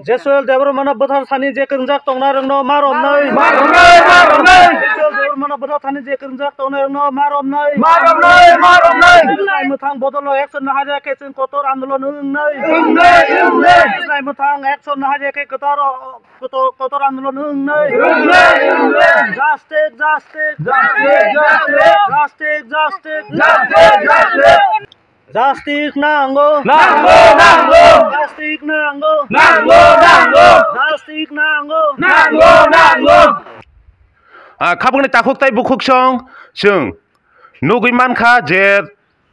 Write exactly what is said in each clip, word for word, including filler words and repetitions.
Josuel Debbarmano bwthar thani je kwrwngjak tongnai rokno ma romnai. Ma romnai, ma romnai. Josuel Debbarmano bwthar thani je kwrwngjak tongnai rokno ma romnai. Ma romnai, ma romnai. Bwsai mwthang bodolno action naharya khe chwng kotor andolon wngnai. Wngnai, wngnai. Bwsai mwthang action naharya khe kotor, kotor, kotor andolon wngnai. Wngnai, wngnai. Justice, justice. Justice, justice. Justice, justice. Justice, justice. Justice nango. Nango, nango. Justice nango. Nango, nango. Justice nango. Nango, nango. Ah, khabangni takhuk tai bukhuk song chwng nugwi mankha je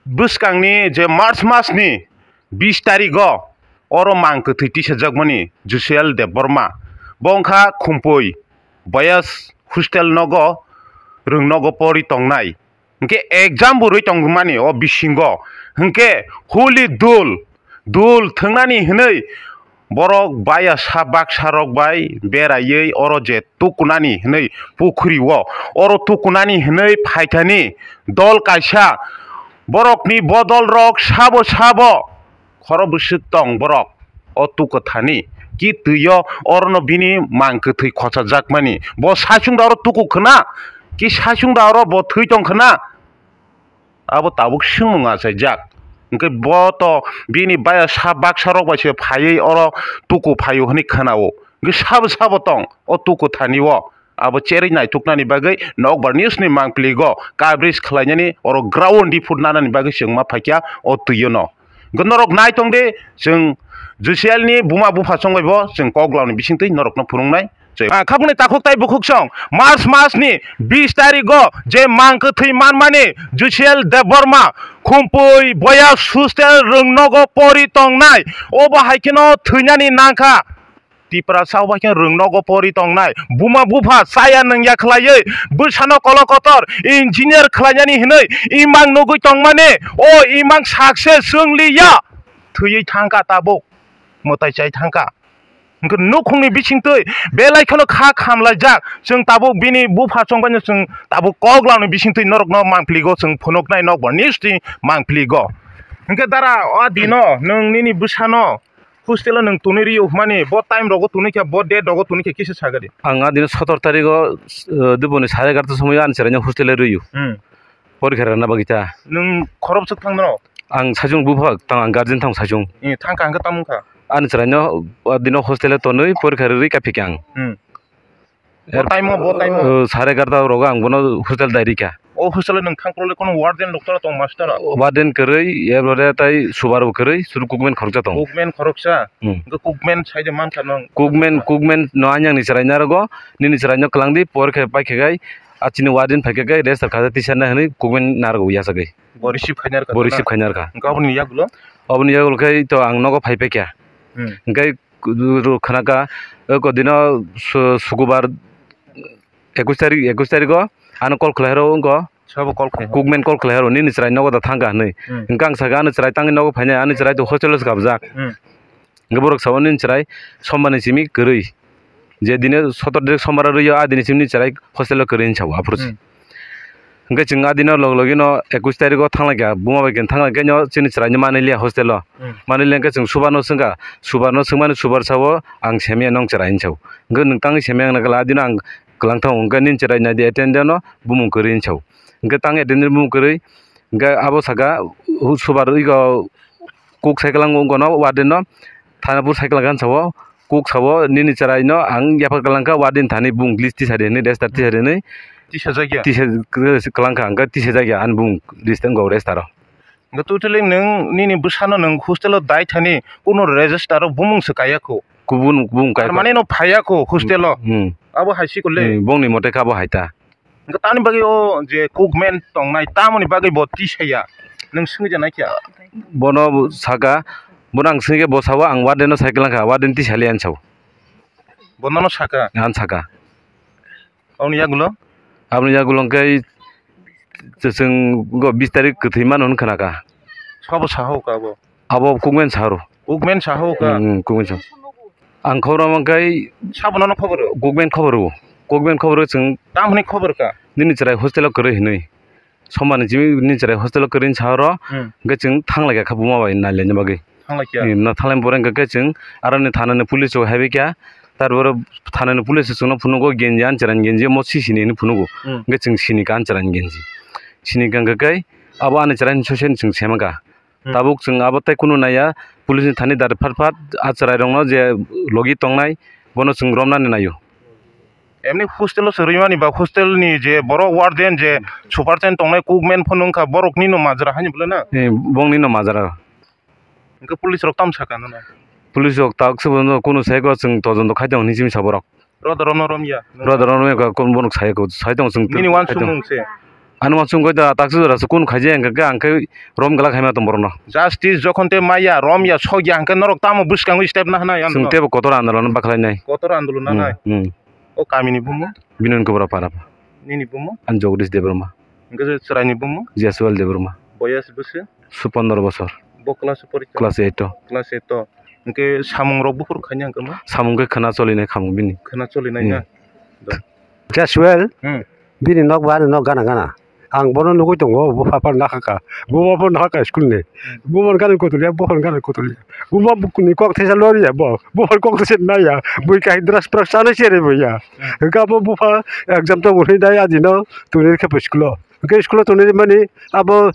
bwskangni je March masni bis tarigo oro mang kwthwi tisajakmani Josuel Debbarma. Bo wngkha Khumpui Boys hostel nogo, rwng nogo pori tongnai. Hinkhe exam bo rwi tongmani o bisingo. Hinkhe huli dul, dul thwngnani hinwi borok baya sa baksa rok bai beraiwi oro je tukunani hinwi pukhuri o, oro tukunani hinwi phaithani dol kaisa borokni bodol rok sabo sabo khoro bwswk tong borok o tuku thani ki twi o orono bini mang kwthwi khochajakmani. Bo saichung da oro tuku khna, ki saichung da oro bo thwi tong khna, abo tabuk swngmung achaijak. Hinkhe bo to bini baya sa baksa rok bai se phaiwi oro tuku phaio hwnwi khna-o. Hinkhe sabo sabo tong o tuku thani o. Abo cherwi naituknani bagwi Nokbar News ni mangpili go coverage khlainani oro ground report nanani bagwi chwng ma phaikha o twi o no. Hinkhe norok nai tong di, chwng Josuel ni buma bupha chongbai bo chwng kok launi bisingtwi norokno phunuknai. Ah, khabangni takhuk tai bukhuk song March mas ni bis tarik o je mang kwthwi manmani Josuel Debbarma Khumpui Boys hostel rwng nogo pori tongnai, obo hai kheno thwinani nangkha. Tiprasa o bai khe rwng nogo pori tongnai. Buma bupha chaya nungya khlaiwi bwsano kolo kotor engineer khlainani hinwi imang nugwi tongmani. O imang success wng liya. Thwiwi thangkha tabuk. Mwtai chai thangkha. Hwnkhe nukhungni bisingtwi belai kheno kha khamlaijak. Chwng tabuk bini bupha chongbaino chwng tabuk kok launi bisingtwi norokno mangpiligo chwng phunuknai nokbar newsni mangpiligo. Hwnkhe dara o dino nwng nini bwsano hostel o nwng tonwi rw-o hwnmani, bo time rogo tonwi kha, bo date rogo tonwi kha kisa sagadi. Ang a dino sotor tarikgo, uh, duboni sare egarota somoi ani chwraino hostel o rw-o. Hmm. Porikha rwna bagwi ta. Nwng khorok swk thangno? Ang saichung bupha tang, ang guardian thang saichung. Eh, thangkha hwnkhe tamo wngkha? Ani chwraino a dino hostel o tonwi porikha rwrwi kaphikha ang. Hmm. Bo time o, bo time o. Uh, sare egarota rogo ang bono hostel dai rikha. O hostel o nwng thang phuru le kono warden rok tong, master rok? Warden kwrwi, ebrore tai subar bo kwrwi, sudu cookman khoroksa tong. Cookman khoroksa? Hmm. Hwnkhe cookman saide mankha nwng? Cookman, cookman no ani ang ni chwrai narogo, nini chwraino kwlangdi, porikha paikha gai, a chini warden phaikha gai, register khaja tisana hwnwi cookman narogo yachagwi. Bo receive khainarkha? Bo receive khainarkha. Hwnkhe aboni yagulo? Aboni yagulo khe to ang nogo phaipaikha. Hmm. Hwnkhe Ru-, ru-, khwnaka, o kodino su-, sukubar ekush tarik, ekush tariko ano call khlairo wngkha. Sabo call khlai. Cookman call khlairo, nini chwrai nogo da thangkha hwnwi. Hmm. Hwnkhe ang sakha, ano chwrai tangwi nogo phainai, ani chwrai to hostel o swkabjak. Hmm. Hwnkhe borok sao, nini chwrai sombarni simi kwrwi. Je dine sotor tarik sombar rwio, a dini simi nini chwrai hostel o kwrwi hinwi sao aphuru se. Hmm. Hwnkhe chwng a dino log logino ekush tariko thanglaikha, buma bai khe thanglaikha, no chini chwraino manwi liya hostel o. Hmm. Manwi liya hwnkhe chwng subarno swngkha, subarno swngmani subar sao, "Ang semya nong chwrai," hinwi sao. Hwnkhe nwng tangwi semya wngna kala, a dino ang kwlang thango, hwnkhe nini chwrai naidi attendant no bumung kwrwi hinwi sao. Hwnkhe tang attendant bumung kwrwi, hwnkhe abo saka, "Subar ego kuk cycle ang wngkha no warden no, thana pur cycle ang," hinwi sao. Kuk sao, "Nini chwraino ang yaphar kwlangkha, warden thani bung list tisadi hinwi, register tisadi hinwi." Tisajakya? Tisa-, kwlangkha, hwnkhe tisajakya, ani bung list wngkha register o. Hwnkhe totally nwng nini bwsano nwng hostel o dai thani kuno register o bumung se kaya kho? Kubun bung kaya kho. Tar mane no phaya kho hostel o? Hmm. Abo hai sikole? Hmm, bongni mote kha bo hai ta. Hwnkhe tamni bagwi o je cookman tongnai, tamoni bagwi bo tisaya? Nwng swngwi ja naikha? Bono saka, bono ang swngwi khe bo sao, "Ang warden no cycle wngkha, warden tisaliya," hinwi sao. Bo nono saka? Ang saka. Aboni yagulo? Aboni yagulo hwnkhe chwng go bis tarik kwthwi mano hwnwi khwnakha. Sabo saha kha abo? Abo cookman saro. Cookman saha kha? Hmm, hmm, cookman sa. Ang khobor rw mankha. Sabo nono khobor rw? Cookman khobor rw. Cookman khobor rw chwng. Tamoni khobor kha? Nini chwrai hostel o kwrwi hinwi. Sombarni simi nini chwrai hostel o kwrwi hinwi saro. Hmm. Hwnkhe chwng thanglaikha kha buma bai nailaina bagwi. Thanglaikha. Eh, no thanglai pore hwnkhe chwng aroni thanani police rok haibaikha. Tarpore thanani police rok chwngno phunugo genji, anchara ni genji, omo sisini hinwi phunugo. Hmm. Hwnkhe chwng sinikha anchara ni genji. Sinikha hwnkhe abo ani chwraini soisani chwng semakha. Hmm. Tabuk chwng abo tei kunu naiya, police ni thani dari phat phat a chwrairokno je logi tongnai, bono chwng romnani naio. Emni hostel o se rwimani ba hostel ni je borok warden je superintendent tongnai cookman phano wngkha, borok nino majra haino bwle na? Eh, bongni no majra. Hwnkhe police rok tamo sakha nono? Police rok tak se bono kunu sai ko chwng todonto khai tongo hinwi simi sa borok. Roda romno romya? Roda romno romya kon bono sai ko, sai tongo chwng. Nini wansukmung se? Ani wansukmung koi da tak se jora se kunu khaijak hwnkhe ang khe rom glak hai ma tong borokno. Justice jokhon te maya, romya, sokya hwnkhe norok tamo bwskango step na hwnai ano? Chwng teibo kotor andolon bakhlai nai. Kotor andolon na nai? Hmm, hmm. O kamini bumung? Binon Kubra Para. Nini bumung? Ang Jagdish Debbarma. Hwnkhe chwraini bumung? Jaswal Debbarma. Boyas bwswk? Su pondro bosor. Bo class o porikha? Class eight o. Class eight o. Hwnkhe samung rok buphuru khaina hwnkhe ma? Samung khe khwna cholinai khamung bini. Khwna cholinai na? Hmm. Jaswal, hmm, bini nok ba ani nok gana gana. Ang bono nugui tongo, bupha phano nakhakha. Buma phano nakhakha school ni. Bumani gana kotorya, buphani gana kotorya. Buma bukuni kok thesa loriya bo. Buphani kok thesa naiya. Bui kahindra sprak sana sere boya. Hwnkhe abo bupha exam to bo hinwi dai adino tongwi khe bo school o. Hwnkhe school o tonwi mani abo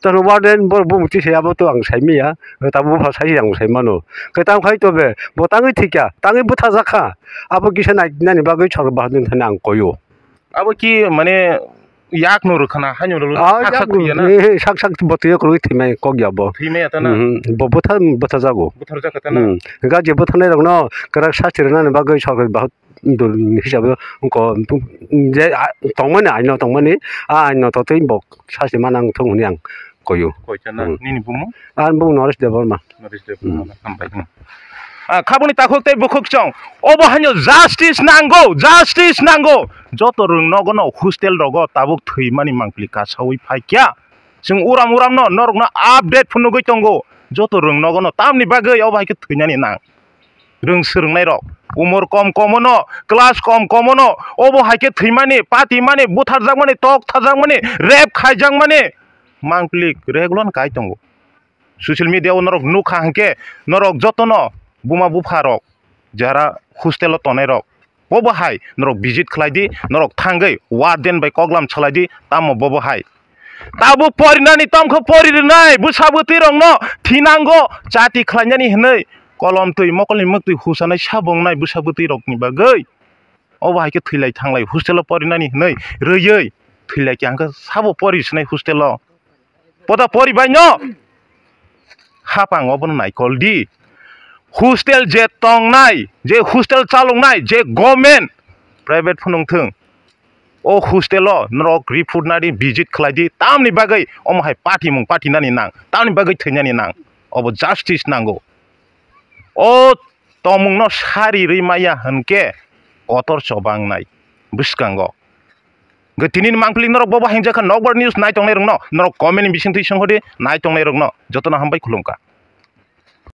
tamo warden bo bumung twi se abo to ang sai manya. Tamo bupha sai ang sai mano. Hwnkhe tamo khai to be bo tangwi thikya, tangwi bwthajak kha. Abo kisa nai nani bagwi Chakra Bahadur thani ang koyo. Abo ki mane yak no rwkhana haino rwlo? Ah, sak sak yak no thwiya na? Eh, eh, sak sak bo twiya kwrwi thwimai kok ya bo. Thwimai ya ta na? Mhm, bo bwtha, bwthajago. Bwtharjak kha ta na? Mhm. Ga je bwtharnai rokno kwrak sasti rwnani bagwi Chakra Bahadur hisabe wngkha je, ah, tongmani aino tongmani, ah, aino totwi bo sasti manang thung hwnwi ang koyo. Koita na? Hmm. Nini bumung? Ani bumung Naresh Debbarma. Naresh Debbarma, hmm, hambai. Hmm. Ah, khaboni takhuk tei bukhuk chong. Obo haino justice nango, justice nango. Joto rwng nogo no hostel rogo tabuk thwimani mangpili kasawi phaikya. Chwng uram uram no norokno update phunugwi tongo. Joto rwng nogo no tamni bagwi obo hai khe thwinani nang. Rwng swrwngnairok, umor kom komono, class kom komono, obo hai khe thwimani, patimani, butharjakmani, tok tharjakmani, rape khaijakmani, mangpili regular kai tongo. Social media o norok nukha hwnkhe, norok jotono buma bupharok, jara hostel o tonairok, bobo hai norok visit khlai di, norok thangwi warden bai koklam salai di, tamo bobo hai. Tabuk porinani tongkho pori rwnai, bwsa bwtwi rokno thinango chati khlainani hwnwi kolom twi mokolni mwktwi husanai sabongnai bwsa bwtwi rokni bagwi. Obo hai khe thwilai thanglai hostel o porinani hwnwi rwiywi thwilai khe hwnkhe sabo pori sinai hostel o. Poda pori bai no hapang obono naikol di. Hostel je tongnai, je hostel chaloknai, je government, private phunung thung. O hostel o norok report nari visit khlai di, tamni bagwi omo hai patimung patinani nang, tamni bagwi thwinani nang, obo justice nango. O tongmung no sari rwi maya hwnkhe kotor chobangnai bwskango. Hwnkhe tini ni mangpili norok bobo hingjak kha nokbar news nai tongnai rokno, norok comment ni bisingtwi swnghodi nai tongnai rokno jotono hambai khulumkha.